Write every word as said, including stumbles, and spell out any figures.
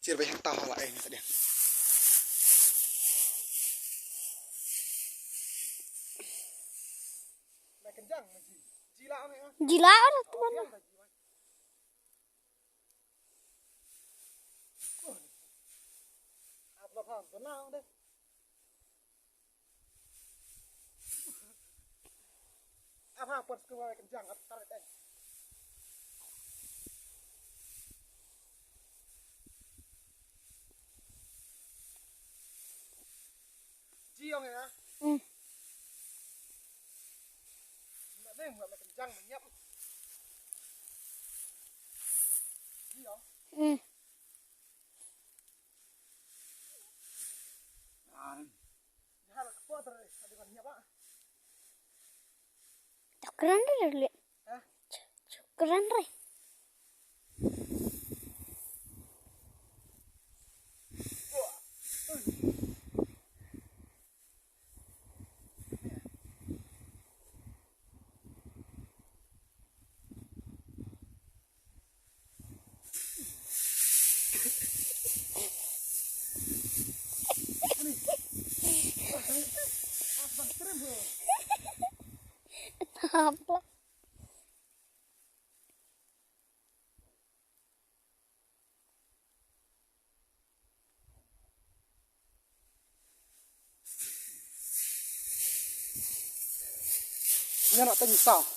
Jir ba hang tau hala ai ni tadi. Jila ora tuan. Apa pun sekolah kencang, apa tarik, eh. Jiong ya. Hmm. Nggak deh, nggak kencang, menyap. Jiong. Hmm. Keren re le. Keren re. Apa? Nya nak tanya sa.